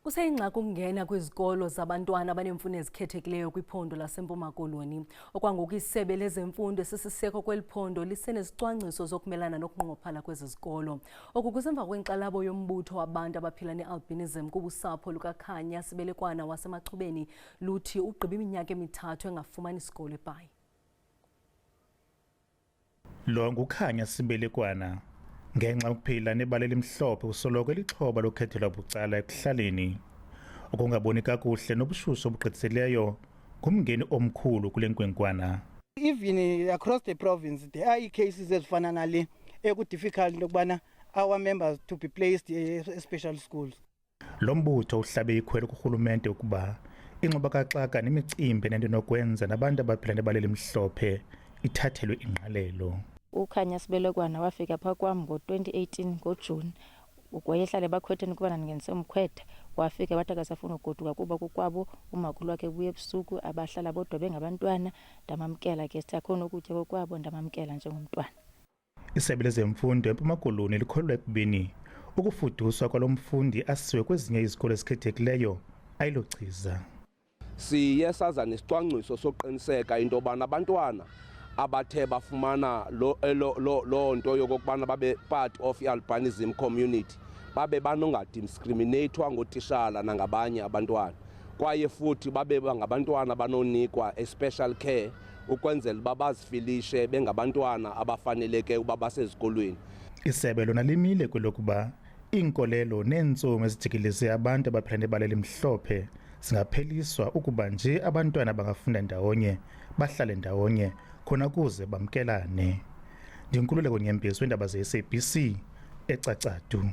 Kuseyingxaki ukungena kwizikolo zabantwana abaneemfuno ezikhethekileyo kwiphondo laseMpuma Koloni. Okwangoku isebe lezemfundo esisiseko kweli phondo lisenezicwangciso zokumelana nokunqongophala kwezi zikolo. Oku kusemva kwenkxalabo yombutho wabantu abaphila ne-albinism kubusapho lukaKhanya Sibelekwana waseMachubeni luthi ugqiba iminyaka emithathu engafumani sikolo eBhayi. Lo nguKhanya Sibelekwana. Ngenxa yokuphila nebala elimhlophe usoloko elixhoba lokukhethelwa bucala ekuhlaleni. Ukungaboni kakuhle nobushushu obugqithisileyo ngumngeni omkhulu kule nkwenkwana. Even across the province there are ii-cases ezifana nale eku-difficult into yokubana our members to be placed e-special schools. Lo mbutho uhlabe ikhwelo kurhulumente ukuba ingxubakaxaka nemicimbi enento nokwenza nabantu abaphila nebala elimhlophe ithathelwe ingqalelo. UKhanya Sibelekwana wafika phaa kwam ngo-2018 ngoJuni. Wayehlala ebakhwetheni kuba ndandingenise umkhwetha. Wafika wathi akasafuni ugoduka kuba kokwabo umakhulu wakhe ebuya ebusuku, abahlala bodwa bengabantwana. Ndamamkela ke, sithi akho nokutya kokwabo, ndamamkela njengomntwana. Isebe lezemfundo eMpuma Koloni likholelwa ekubeni ukufuduswa kwalo mfundi asiwe kwezinye izikolo ezikhethekileyo ayilochiza. Siye saza nesicwangciso sokuqiniseka into yobana abantwana abathe bafumana lo, lo, lo, loo nto yokokubana babe part of i-albinism community babe banongadiscriminathwa ngootishala nangabanye abantwana, kwaye futhi babe ngabantwana abanonikwa a special care ukwenzela uba bazifilishe bengabantwana abafaneleke uba basezikolweni. Isebe lona limile kwelokuba iinkolelo neentsomi ezijikeleze abantu abaphila nebala elimhlophe zingapheliswa ukuba nje abantwana bangafunda ndawonye, bahlale ndawonye khona kuze bamkelane. NdinguNkululeko Nyembezi weendaba ze-SABC eCacadu.